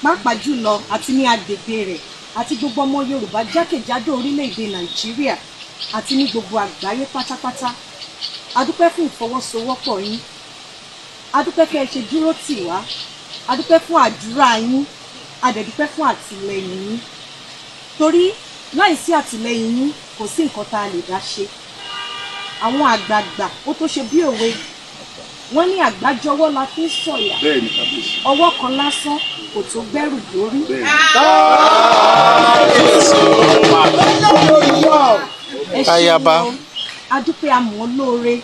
Pàápàá jùlọ àti ní agbègbè rẹ̀, àti gbogbo ọmọ Yorùbá jákèjádò orílẹ̀-èdè Nàìjíríà àti ní gbogbo àgbáyé pátápátá, a dúpẹ́ fún ìfọwọ́sowọ́pọ̀ yín. A dúpẹ́ fẹ́ ṣe dúró tì wá. A dúpẹ́ fún àdúrà yín. A dẹ̀ dúpẹ́ fún àtìlẹ́yìn yín, torí láìsí àtìlẹ́yìn yín, kò sí nǹkan tá a lè dá ṣe. Àwọn àgbààgbà ó tó ṣe bí òwe, wọ́n ní àgbájọwọ́ la fi ń sọ̀yà. Bẹ́ẹ̀ ni, kábíyèsí. Ọwọ́ kan lásán kò tó gbẹ́rù dórí. Bẹ́ẹ̀ ni. Ẹ ṣeun. Ayaba. O a dúpẹ́, amọ̀ lóore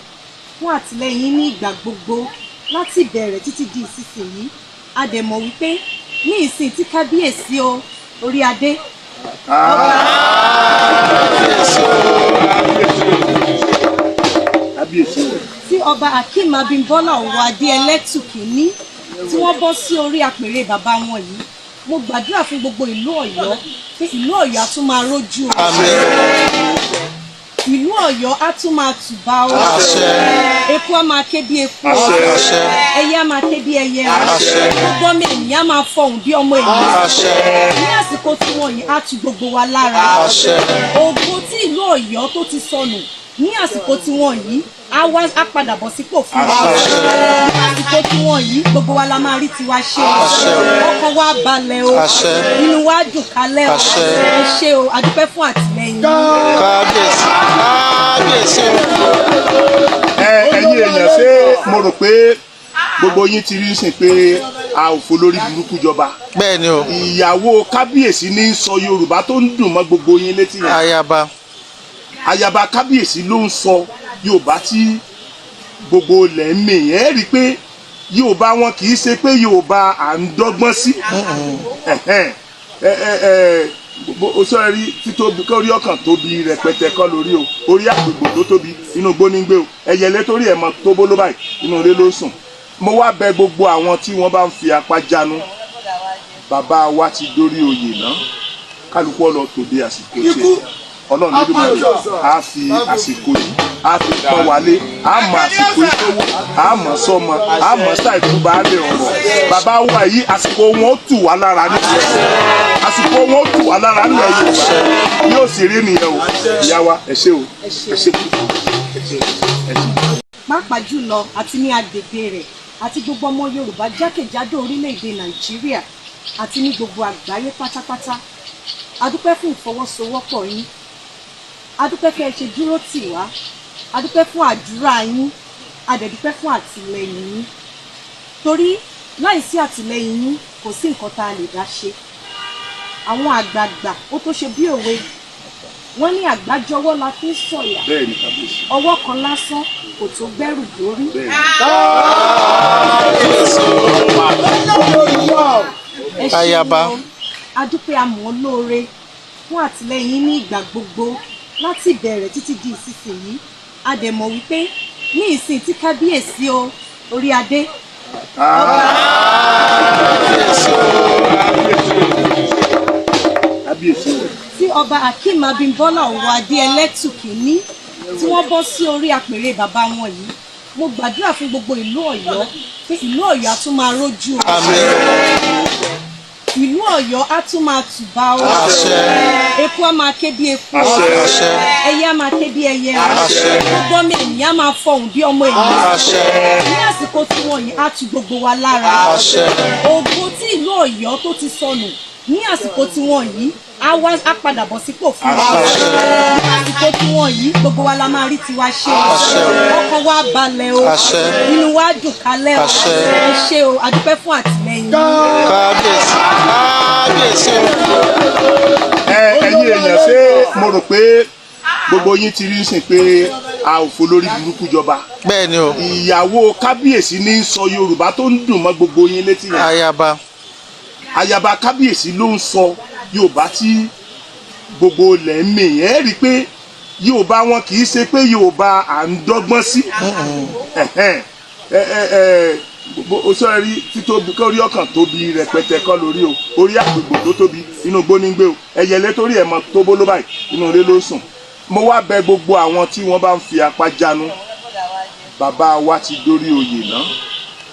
fún àtìlẹ́yìn ní ìgbà gbogbo láti ìbẹ̀rẹ̀ títí di ìsinsìnyí. A dẹ̀ mọ̀ wípé ní ìsìn tí kábíyèsí o, orí adé, Kábíyèsí o. Tí Ọba Akeem Abímbọ́lá Ọwọ́adé Ẹlẹ́tù Kìíní, tí wọ́n bọ́ sí orí àpèrè bàbá wọn yìí, mo gbàdúrà fún gbogbo ìlú Ọ̀yọ́ pé ìlú Ọ̀yọ́ á tún máa rójú o. Àmín. Ìlú Ọ̀yọ́ á tún máa tùbà o. Àṣẹ. Eku á máa ké bí eku o. Àṣẹ. Àṣẹ. Ẹyẹ á máa ké bí ẹyẹ o. Àṣẹ. Gbogbo ọmọ ènìyàn á máa fọhùn bí ọmọ ènìyàn. Àṣẹ. Ní àsìkò tí wọ́n yìí, á tu gbogbo wa lára. Àṣẹ. Ògo tí ìlú Ọ̀yọ́ tó ti sọnù, ní àsìkò tí wọ́n yìí, á wá, á padà bọ̀ sípò fún wa. Àṣẹ. Ní àsìkò tí wọ́n yìí, gbogbo wa la máa rí tiwa ṣe o. Àṣẹ. Ọkàn wa balẹ̀ o. Àṣẹ. Inú wa dùn kálẹ̀ o. Àṣẹ. Ẹ ṣé o, a dúpẹ́ fún àtìlẹ́yìn yín. Kábíyèsí, kábíyèsí o. Ẹ ẹ̀yin èèyàn, ṣé mo rò pé gbogbo yín ti rí sìn pé a ò folórí burúkú jọba? Bẹ́ẹ̀ ni o. Ìyàwó kábíyèsí ní í sọ Yorùbá tó ń dùn mọ́ gbogbo yín létí yẹn. Ayaba. Ayaba kábíyèsí ló ń sọ Yorùbá tí gbogbo ilẹ̀ ń mì yẹn. Ẹ rí i pé Yorùbá wọn kì í ṣe pé Yorùbá à ń dọ́gbọ́n sí. Ẹ̀hẹ́n. Ẹ ẹ ẹ o sọ rí títóbi kórí ọkàn tóbi rẹpẹtẹ kọ́ lórí o. Orí àgbègbè tó tóbi, inú igbó ní gbé o. Ẹyẹlé torí ẹ̀ mọ tó bó ló báyìí, inú ilé ló sùn. Mo wá bẹ̀ gbogbo àwọn tí wọ́n bá ń fi apá jánu. Bàbá wa ti dórí oyè náà, kálukú ọlọ tòde àsìkò tiẹ̀. Ọlọ́run lódùmarè á fi àsìkò yìí, á fi pọ́n wálé. Á mọ àsìkò yìí sówó, á mọ sọmọ, á mọ sáìkú baálé ọ̀rọ̀. Bàbá wa yìí, àsìkò wọn ó tù wá lára ní àsìkò wọn ó tù wá lára nílẹ̀ Yorùbá. Yóò sì rí nìyẹn o. Ìyá wa, ẹ ṣé o, ẹ ṣé, ẹ ṣé, ẹ ṣé. Pàápàá jùlọ àti ní agbègbè rẹ̀, àti gbogbo ọmọ Yorùbá jákèjádò orílẹ̀-èdè Nàìjíríà àti ní gbogbo àgbáyé pátápátá, a dúpẹ́ fún ìfọwọ́sowọ́pọ̀ yín. A dúpẹ́ fẹ́ ṣe dúró tì wá. A dúpẹ́ fún àdúrà yín. A dẹ̀ dúpẹ́ fún àtìlẹ́yìn yín, torí láìsí àtìlẹ́yìn yín, kò sí nǹkan tá a lè dá ṣe. Àwọn àgbààgbà ó tó ṣe bí òwe, wọ́n ní àgbájọwọ́ la fi ń sọ̀yà. Bẹ́ẹ̀ ni, kábíyèsí. Ọwọ́ kan lásán kò tó gbẹ́rù dórí. Bẹ́ẹ̀ ni. Ẹ ṣeun. Ayaba. O a dúpẹ́, amọ̀ lóore fún àtìlẹ́yìn ní ìgbà gbogbo láti ìbẹ̀rẹ̀ títí di ìsinsìnyí. A dẹ̀ mọ̀ wípé ní ìsìn tí kábíyèsí o, orí adé, Kábíyèsí o. Kábíyèsí o. Tí Ọba Akeem Abímbọ́lá Ọwọ́adé Ẹlẹ́tù Kìíní, tí wọ́n bọ́ sí orí àpèrè bàbá wọn yìí, mo gbàdúrà fún gbogbo ìlú Ọ̀yọ́ pé ìlú Ọ̀yọ́ á tún máa rójú o. Àmín. Ìlú Ọ̀yọ́ á tún máa tùbà o. Àṣẹ. Eku á máa ké bí eku o. Àṣẹ. Àṣẹ. Ẹyẹ á máa ké bí ẹyẹ o. Àṣẹ. Gbogbo ọmọ ènìyàn á máa fọhùn bí ọmọ ènìyàn. Àṣẹ. Ní àsìkò tí wọ́n yìí, á tu gbogbo wa lára. Àṣẹ. Ògo tí ìlú Ọ̀yọ́ tó ti sọnù, ní àsìkò tí wọ́n yìí, á wá, á padà bọ̀ sípò fún wa. Àṣẹ. Ní àsìkò tí wọ́n yìí, gbogbo wa la máa rí tiwa ṣe o. Àṣẹ. Ọkàn wa balẹ̀ o. Àṣẹ. Inú wa dùn kálẹ̀ o. Àṣẹ. Ẹ ṣé o, a dúpẹ́ fún àtìlẹ́yìn yín. Kábíyèsí, kábíyèsí o. Ẹ ẹ̀yin èèyàn, ṣé mo rò pé gbogbo yín ti rí sìn pé a ò folórí burúkú jọba? Bẹ́ẹ̀ ni o. Ìyàwó kábíyèsí ní í sọ Yorùbá tó ń dùn mọ́ gbogbo yín létí yẹn. Ayaba. Ayaba kábíyèsí ló ń sọ Yorùbá tí gbogbo ilẹ̀ ń mì yẹn. Ẹ rí i pé Yorùbá wọn kì í ṣe pé Yorùbá à ń dọ́gbọ́n sí. Ẹ̀hẹ́n. Ẹ ẹ ẹ o sọ rí títóbi kórí ọkàn tóbi rẹpẹtẹ kọ́ lórí o. Orí àgbègbè tó tóbi, inú igbó ní gbé o. Ẹyẹlé torí ẹ̀ mọ tó bó ló báyìí, inú ilé ló sùn. Mo wá bẹ̀ gbogbo àwọn tí wọ́n bá ń fi apá jánu. Bàbá wa ti dórí oyè náà,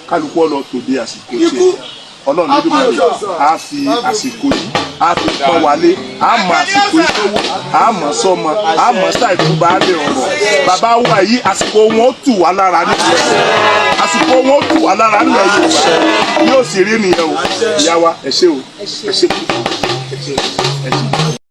kálukú ọlọ tòde àsìkò tiẹ̀. Ọlọ́run lódùmarè á fi àsìkò yìí á fi pọ́n wálé. Á mọ àsìkò yìí sówó, á mọ̀ sọ́mọ, á mọ̀ sáìkú baálé ọ̀rọ̀. Bàbá wa yìí, àsìkò wọn ó tù wá lára ní, àsìkò wọn ó tù wá lára nílẹ̀ Yorùbá. Yóò sì rí nìyẹn o. Ìyá wa, ẹ ṣé o, ẹ ṣé púpọ̀, ẹ ṣé, ẹ ṣé.